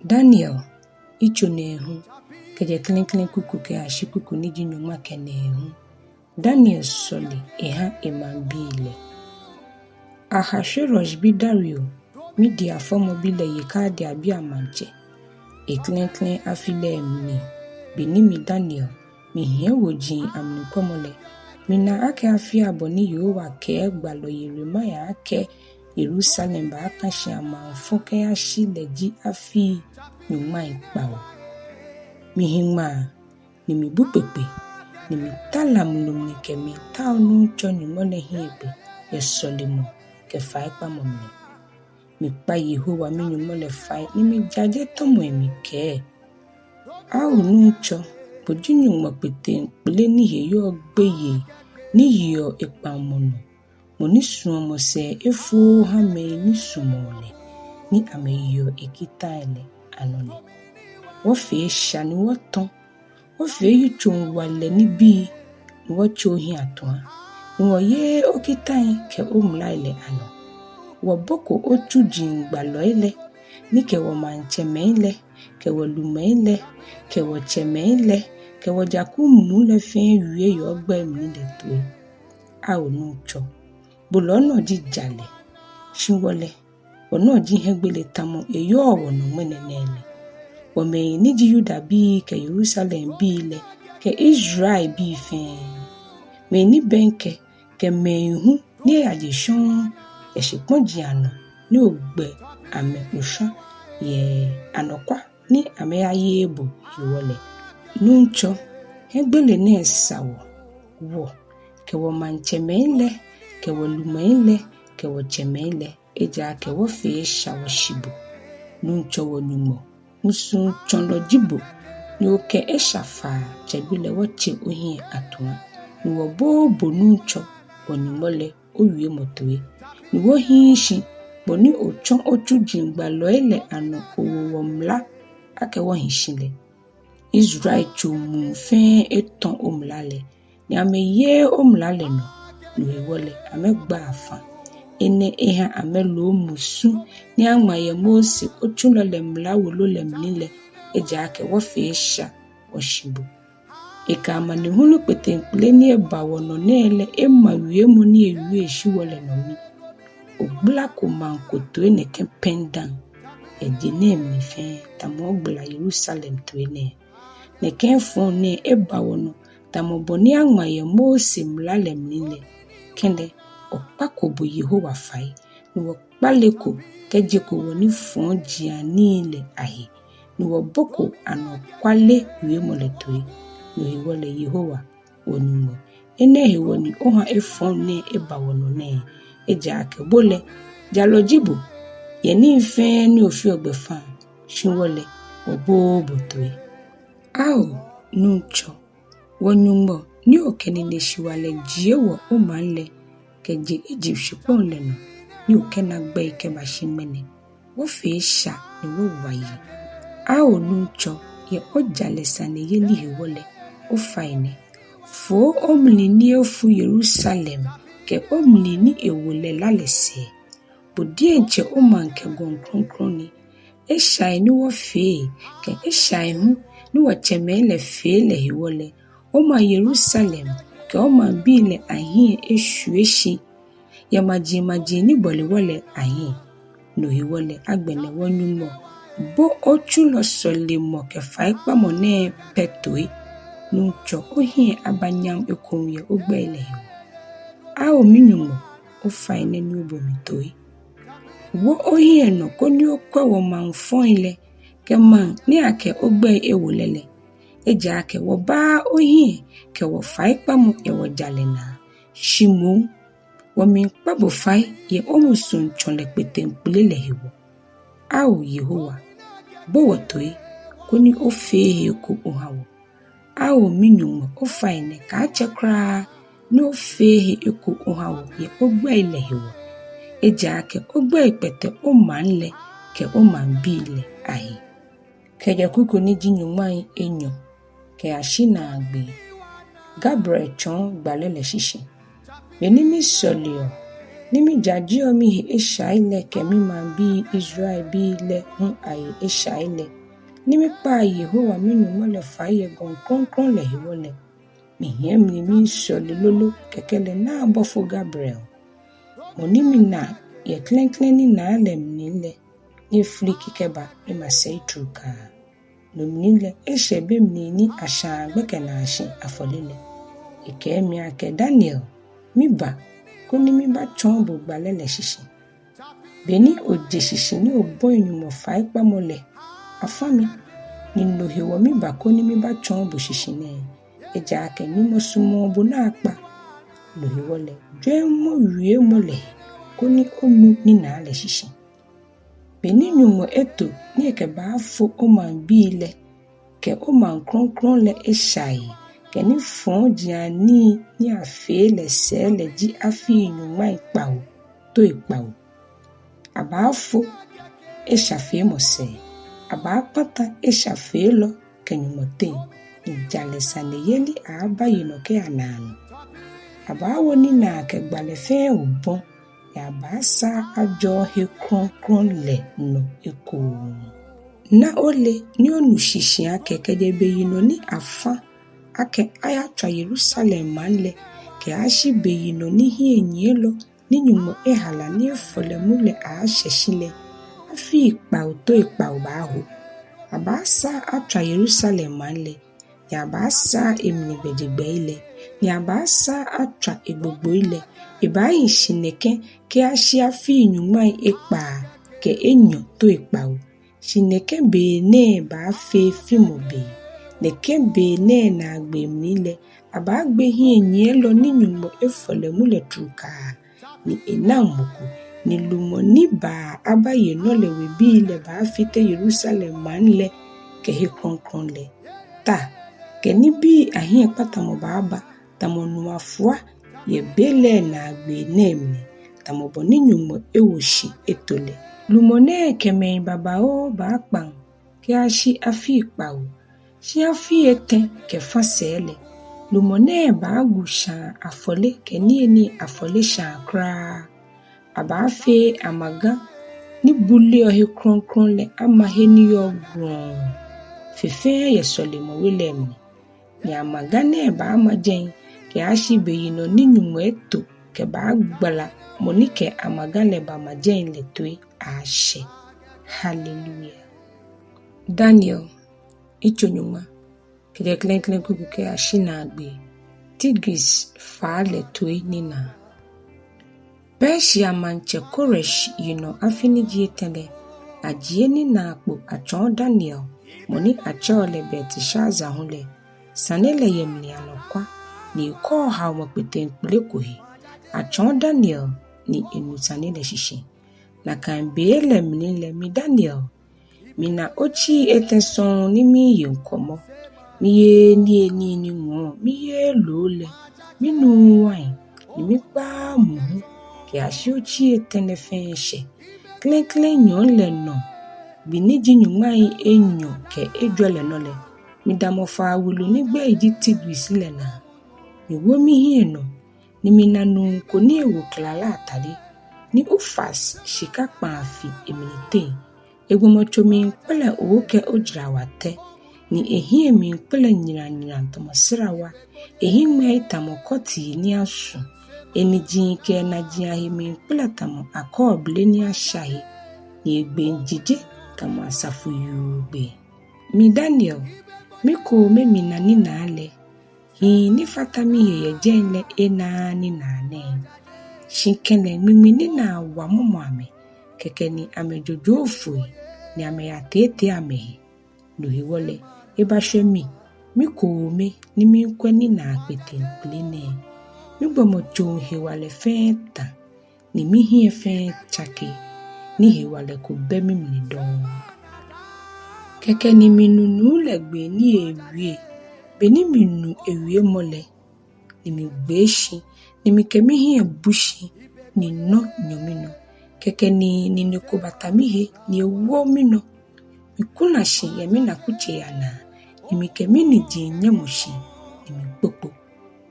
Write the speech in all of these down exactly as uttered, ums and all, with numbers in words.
Daniel, yitso nɛɛhu, kɛjɛ klɛŋklɛŋ kuku kɛyashi kuku ni ji nyɔŋma kɛ nɛɛhu. Daniel sɔle eha emaŋbii lɛ. Ahashwerosh bi Dario, Media fɔmɔbi lɛ, ye Kaldeabii amaŋtsɛ, eklɛŋklɛŋ afi lɛ mli, be ni mi Daniel mihiɛ woji amli kwɛmɔ lɛ, mina akɛ afi abɔ ni Yehowa kɛɛ gbalɔ Yeremia akɛ Yerusalem baaka shi amaŋfɔ kɛyashi lɛ ji afii nyɔŋmai kpawo. Mihi ŋmaa, ni mibu kpekpe, ni mita lamlu mli kɛmiitao Nuŋtsɔ Nyɔŋmɔ lɛ hiɛ gbɛ yɛ sɔlemɔ kɛ faikpamɔ mli. Mikpa Yehowa mi-Nyɔŋmɔ lɛ fai ni mijaje tɔmɔi mikɛɛ: Ao Nuŋtsɔ, bo ji Nyɔŋmɔ kpeteŋkpele ni he yɔɔ gbeyei ni yeɔ ekpaŋmɔ nɔ, mɔ ni suɔmɔ sɛɛ efooo ha mɛi ni sumɔɔ lɛ, ni amɛyeɔ ekitai lɛ anɔ lɛ. Wɔfee esha ni wɔtɔ, wɔfee yitsoŋwalɛ nibii ni wɔtse ohiɛ atua, ni wɔyeee okitai kɛ omlai lɛ anɔ. Wɔboko otsuji gbalɔi lɛ, ni kɛ wɔmaŋtsɛmɛi lɛ, kɛ wɔlumɛi lɛ, kɛ wɔtsɛmɛi lɛ, kɛ wɔjaku muu lɛ fɛɛ wie yɛ ogbɛi mli lɛ toi. Ao Nuŋtsɔ, bo lɛ onɔ ji jalɛ, shi wɔ lɛ, wɔnɔ ji hiɛgbele tamɔ eyɔɔ wɔnɔ ŋmɛnɛ nɛɛ lɛ. Wɔmɛi ni ji Yudabii kɛ Yerusalembii lɛ, kɛ Israelbii fɛɛ, mɛi ni bɛŋkɛ, kɛ mɛi hu ni eyaje shɔŋŋ yɛ shikpɔji anɔ ni ogbɛ amɛ oshwa yɛ anɔkwa ni amɛyayeee bo hewɔ lɛ. Nuŋtsɔ, hiɛgbele nɛɛ sa wɔ, wɔ kɛ wɔmaŋtsɛmɛi lɛ, kɛ wɔlumɛi lɛ, kɛ wɔtsɛmɛi lɛ, ejaakɛ wɔfee esha wɔshi bo. Nuŋtsɔ wɔ-Nyɔŋmɔ, musuŋtsɔlɔ ji bo, ni okɛ esha faa tsɛbelɛ wɔtse ohiɛ atua, ni wɔbooo bo Nuŋtsɔ wɔ-Nyɔŋmɔ lɛ owiemɔ toi, ni wɔhiii shi, bɔ ni otsɔ otsuji gbalɔi lɛ anɔ owo wɔ mla akɛ wɔhi shi lɛ. Israel tso muu fɛɛ etɔ omla lɛ, ni amɛyeee omla lɛ nɔ, no hewɔ lɛ amɛgba afã. Enɛ eha amɛloo musu ni aŋma yɛ Mose otsulɔ lɛ mla wolo lɛ mli lɛ, ejaakɛ wɔfee esha wɔshi bo. Ekɛ amanehulu kpeteŋkpele ni eba wɔnɔ nɛɛ lɛ ema wiemɔ ni ewie eshi wɔ lɛ nɔ mi. Ogbalako maŋ ko toi nɛkɛ pɛŋ dã yɛ je nɛɛ mli fɛɛ, tamɔ ogbala Yerusalem toi nɛɛ. Nɛkɛ efɔŋ nɛɛ eba wɔnɔ tamɔ bɔ ni aŋma yɛ Mose mla lɛ mli lɛ. Kɛlɛ, wɔkpako bo Yehowa fai, ni wɔkpaleko kɛjeko wɔnifɔjianii lɛ ahe, ni wɔboko anɔkwale wiemɔ lɛ toi. No hewɔ lɛ Yehowa wɔ-Nyɔŋmɔ, enɛ hewɔ ni oha efɔŋ nɛɛ eba wɔnɔ nɛɛ, ejaakɛ bo lɛ, jalɔ ji bo yɛ nii fɛɛ ni ofeɔ gbɛfaŋ, shi wɔ lɛ, wɔbooo bo toi. Ao Nuŋtsɔ, wɔ-Nyɔŋmɔ, ni okɛ nineshiwalɛ jie wɔ omaŋ lɛ kɛje Egypt shikpɔŋ lɛ nɔ, ni okɛna gbɛi kɛbashi ŋmɛnɛ, wɔfee esha ni wɔwa yi. Ao Nuŋtsɔ, yɛ ojalɛ saneyeli hewɔ lɛ, ofainɛ, foo omli ni efu Yerusalem kɛ omli ni ewo lɛ la lɛ sɛɛ. Bo diɛŋtsɛ omaŋ kɛ gɔŋ krɔŋkrɔŋ ni. Eshai ni wɔfee kɛ eshai hu ni wɔtsɛmɛi lɛ fee lɛ hewɔ lɛ, omaŋ Yerusalem kɛ omaŋbii lɛ ahiɛ eshwie shi yɛ majimaji ni bɔle wɔ lɛ ahiɛ. No hewɔ lɛ agbɛnɛ wɔ-Nyɔŋmɔ, bo otsulɔ sɔlemɔ kɛ faikpamɔ nɛɛ pɛ toi. Nuŋtsɔ, ohiɛ aba nyam ekoŋŋ yɛ ogbɛi lɛ hewɔ. Ao mi-Nyɔŋmɔ, ofainɛ ni obo mi toi. Wo ohiɛ nɔ koni okwɛ wɔmaŋfɔi lɛ, kɛ maŋ ni akɛ ogbɛi ewo lɛ lɛ. Ejaakɛ wɔbaaa ohiɛ kɛ wɔfaikpamɔ yɛ wɔjalɛ naa, shi moŋ wɔmiikpa bo fai yɛ omusuŋtsɔlɛ kpeteŋkpele lɛ hewɔ. Ao Yehowa, bo wɔ toi, koni ofee he eko oha wɔ. Ao mi-Nyɔŋmɔ, ofainɛ, kaatsɛ kwraa ni ofee he eko oha wɔ yɛ ogbɛi lɛ hewɔ. Ejaakɛ ogbɛi kpɛtɛ omaŋ lɛ kɛ omaŋbii lɛ ahe. Kɛjɛ kuku ni ji nyɔŋmai enyɔ kɛyashi naagbee. Gabriel tsɔɔ gbalɔ lɛ shishi. Be ni misɔleɔ ni mijajeɔ mihe eshai lɛ kɛ mimaŋbii Israelbii lɛ hu ahe eshai lɛ, ni mikpaa Yehowa mi-Nyɔŋmɔ lɛ fai yɛ gɔŋ krɔŋkrɔŋ lɛ hewɔ lɛ, mihiɛ mli miisɔle lolo kɛkɛ lɛ naa bɔfo Gabriel, mɔ ni mina yɛ klɛŋklɛŋ ninaa lɛ mli lɛ, ni efiliki kɛba mimasɛi trukaa. No mli lɛ eshɛ be mli ni ashãa gbɛkɛnaashi afɔle lɛ. Ekɛɛ mi akɛ, Daniel, miba koni mibatsɔɔ bo gbalɛ lɛ shishi. Be ni oje shishi ni obɔi Nyɔŋmɔ faikpamɔ lɛ, afã mi, ni no hewɔ miba koni mibatsɔɔ bo shishi nɛɛ, ejaakɛ Nyɔŋmɔ sumɔɔ bo naakpa. No hewɔ lɛ, jwɛŋmɔ wiemɔ lɛ he koni onu ninaa lɛ shishi. Be ni Nyɔŋmɔ eto ni ekɛbaafo omaŋbii lɛ kɛ omaŋ krɔŋkrɔŋ lɛ eshai kɛ nifɔjianii ni afee lɛ sɛɛ lɛ ji afii nyɔŋmai kpawo toi kpawo. Abaafo eshafeemɔ sɛɛ, abaakpata eshafeelɔ kɛ Nyɔŋmɔ teŋ, ni jalɛ saneyeli aaabaye nɔ kɛya naanɔ. Abaawo ninaa kɛ gbalɛ fɛɛ obɔ, ni abaasaa ajɔɔ he krɔŋkrɔŋ lɛ nɔ ekoŋŋ. Na ole ni onu shishi akɛ kɛjɛ beyinɔ ni afã akɛ ayatswa Yerusalem maŋ lɛ kɛyashi beyinɔ ni hiɛnyiɛlɔ ni Nyɔŋmɔ ehala ni efɔ lɛ mu lɛ aaashɛ shi lɛ, afii kpawo toi kpawo baaho. Abaasaa atswa Yerusalem maŋ lɛ, ni abaasaa emli gbɛjegbɛi lɛ, ni abaasaa atswa egbogboi lɛ. Ebaahi shi nɛkɛ kɛyashi afii nyɔŋmai ekpaa kɛ enyɔ toi kpawo. Shi nɛkɛ be nɛɛ baafee fimɔ be. Nɛkɛ be nɛɛ naagbee mli lɛ, abaagbe hiɛnyiɛlɔ ni Nyɔŋmɔ efɔ lɛ mu lɛ trukaa, ni enaŋ mɔ ko, ni lumɔ ni baa abaye nɔ lɛ webii lɛ baafite Yerusalem maŋ lɛ kɛ he krɔŋkrɔŋ lɛ. Ta kɛ nibii ahiɛkpatamɔ baaba, tamɔ nu afua yɛ be lɛ naagbee nɛɛ mli, tamɔ bɔ ni Nyɔŋmɔ ewo shi eto lɛ. Lumɔ nɛɛ kɛ mɛi babaoo baakpaŋ kɛyashi afii kpawo, shi afii etɛ kɛ fã sɛɛ lɛ, lumɔ nɛɛ baagu shãa afɔle kɛ niyenii afɔle shãa kwraa. Abaafee amaga ni buleɔ he krɔŋkrɔŋ lɛ ama he ni yɔɔ grɔŋŋ fe fɛɛ yɛ sɔlemɔwe lɛ mli. Ni amaga nɛɛ baama jɛi kɛyashi beyinɔ ni Nyɔŋmɔ eto kɛbaagbala mɔ ni kɛ amaga lɛ bama jɛi lɛ toi aaashɛ. Haleluya. Daniel, yitso nyɔŋma, kɛjɛ klɛŋklɛŋ kuku kɛyashi naagbee. Tigris faa lɛ toi ninaa. Persia maŋtsɛ Koresh yinɔ afi ni ji etɛ lɛ, ajie ninaa kpo atsɔɔ Daniel, mɔ ni atsɛɔ lɛ Belteshazar hu lɛ. Sane lɛ yɛ mli anɔkwa, ni ekɔɔ haomɔ kpeteŋkple ko he. Atsɔɔ Daniel, ni enu sane lɛ shishi. Nakai be lɛ mli lɛ, mi Daniel, mina otsii etɛ sɔŋŋ ni miiye ŋkɔmɔ. Miyeee niyenii ni ŋɔɔ, miyeee loo lɛ, minuuu wain, ni mikpaaa mu hu kɛyashi otsii etɛ lɛ fɛɛ shɛ. Klɛŋklɛŋ nyɔɔŋ lɛ nɔ, gbi ni ji nyɔŋmai enyɔ kɛ ejwɛ lɛ nɔ lɛ, midamɔ faa wulu ni gbɛi ji Tigris lɛ naa. Miwo mihiɛ nɔ, ni mina nuu ko ni ewo klala atade, ni Ufaz shika kpãa fi emliteŋ. Egbɔmɔtso miikpɛlɛ okɛ ojarawatɛ, ni ehiɛ miikpɛlɛ nyramnyram tamɔ srawa, ehiŋmɛii tamɔ kɔtii ni asu, eniji kɛ enaji ahe miikpɛlɛ tamɔ akɔɔble ni asha he, ni egbee jije tamɔ asafo yuu gbee. Mi Daniel, mi koome mina ninaa lɛ. Hii ni fata mihe yɛ jɛi lɛ enaaa ninaa nɛɛ. Shi kɛlɛ ŋmiŋmi ninaa wa mɔmɔ amɛ, kɛkɛ ni amɛjojoo foi, ni amɛyateetee amɛhe. No hewɔ lɛ, ebashwɛ mi, mi koome, ni miikwɛ ninaa kpeteŋkple nɛɛ. Migbɔmɔtsoŋ hewalɛ fɛɛ tã, ni mihiɛ fɛɛ tsake, ni hewalɛ ko bɛ mimli dɔŋŋ. Kɛkɛ ni minu nuu lɛ gbee ni eewie. Be ni minu ewiemɔ lɛ, ni migbee shi, ni mikɛ mihiɛ bu shi, ni nɔ nyɔ minɔ. Kɛkɛ ni nine ko bata mihe, ni ewo minɔ. Mikula shi yɛ minakutsei anaa, ni mikɛ miniji nyɛmɔ shi, ni mikpokpo.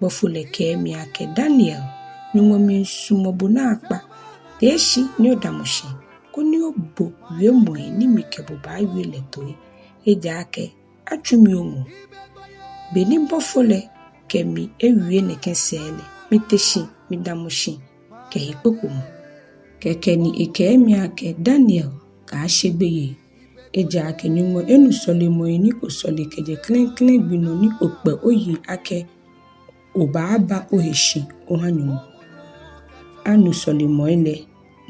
Bɔfo lɛ kɛɛ mi akɛ, Daniel, Nyɔŋmɔ miisumɔ bo naakpa, Tee shi ni odamɔ shi, koni obo wiemɔi ni mikɛ bo baawie lɛ toi, ejaakɛ atsu mi oŋɔɔ. Beni bɔfo lɛ kɛ mi ewie nɛkɛ sɛɛ lɛ, mite shi midamɔ shi kɛ hekpokpomɔ. Kɛkɛ ni ekɛɛ mi akɛ, Daniel, kaashe gbeyei. Ejaakɛ Nyɔŋmɔ enu sɔlemɔi ni osɔle kɛjɛ klɛŋklɛŋ gbi nɔ ni okpɛ oyiŋ akɛ obaaba ohe shi oha Nyɔŋmɔ. Anu sɔlemɔi lɛ,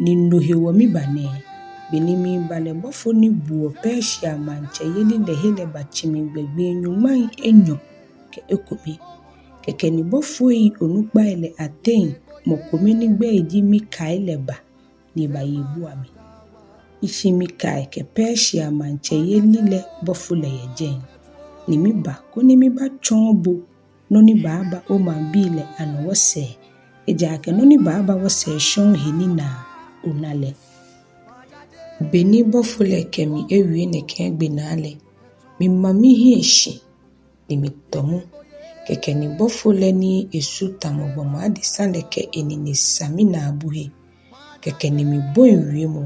ni no hewɔ miba nɛɛ. Beni miba lɛ, bɔfo ni buɔ Persia maŋtsɛyeli lɛ he lɛ batsi mi gbɛ gbii nyɔŋmai enyɔ kɛ ekome. Kɛkɛ ni bɔfoi onukpai lɛ ateŋ mɔ kome ni gbɛi ji Mikael lɛ ba, ni ebaye ebua mi. Shi Mikael kɛ Persia maŋtsɛyeli lɛ bɔfo lɛ yɛ jɛi. Ni miba koni mibatsɔɔ bo nɔ ni baaba omaŋbii lɛ anɔ wɔsɛɛ, ejaakɛ nɔ ni baaba wɔsɛɛ shɔŋŋ he ninaa ona lɛ. Beni bɔfo lɛ kɛ mi ewie nɛkɛ egbe naa lɛ, mima mihiɛ shi ni mitɔ mu. Kɛkɛ ni bɔfo lɛ ni esu tamɔ gbɔmɔ adesa lɛ kɛ enine sa minaabu he. Kɛkɛ ni mibɔi wiemɔ,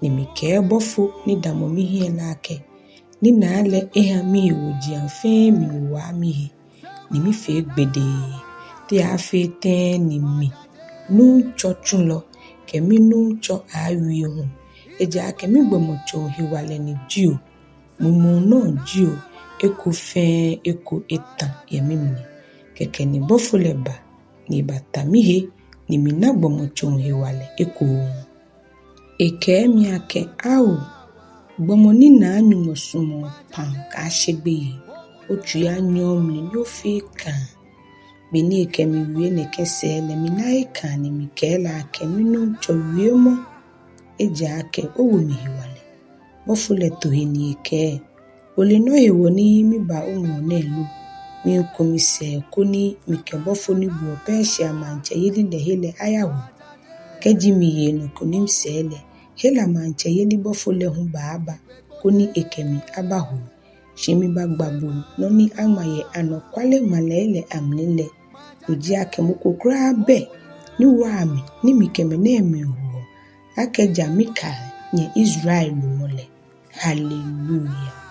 ni mikɛɛ bɔfo ni damɔ mihiɛ lɛ akɛ, ninaa lɛ eha mihewojiaŋ fɛɛ miiwa mihe, ni mifee gbedee. Te aaafee tɛŋŋ ni mi, Nuŋtsɔ tsulɔ, kɛ minuŋtsɔ awie hu? Ejaakɛ migbɔmɔtsoŋ hewalɛ ni jio, mumɔŋ nɔ jio, eko fɛɛ eko eta yɛ mimli. Kɛkɛ ni bɔfo lɛ ba, ni ebata mihe, ni mina gbɔmɔtsoŋ hewalɛ ekoŋŋ. Ekɛɛ mi akɛ, Ao, gbɔmɔ ni naa Nyɔŋmɔ sumɔɔ pam, kaashe gbeyei. Otsui anyɔ omli ni ofee kãa. Beni ekɛ mi wie nɛkɛ sɛɛ lɛ, mina ekãa ni mikɛɛ lɛ akɛ, Minuŋtsɔ, wiemɔ, ejaakɛ owo mi hewalɛ. Bɔfo lɛ to he ni ekɛɛ, Ole nɔ hewɔ ni miba oŋɔɔ nɛɛ lo? Miiku misɛɛ koni mikɛ bɔfo ni buɔ Persia maŋtsɛyeli lɛ he lɛ ayaho. Kɛji miye enɔ kunim sɛɛ lɛ, Hela maŋtsɛyeli bɔfo lɛ hu baaba koni ekɛ mi abaho. Shi mibagba bo nɔ ni aŋma yɛ anɔkwale ŋmalɛi lɛ amli lɛ, no ji akɛ mɔ ko kwraa bɛ ni waa mi ni mikɛ mɛnɛɛmɛi mihoɔ, akɛ ja Mikael, nyɛ Israel lumɔ lɛ. Haleluya.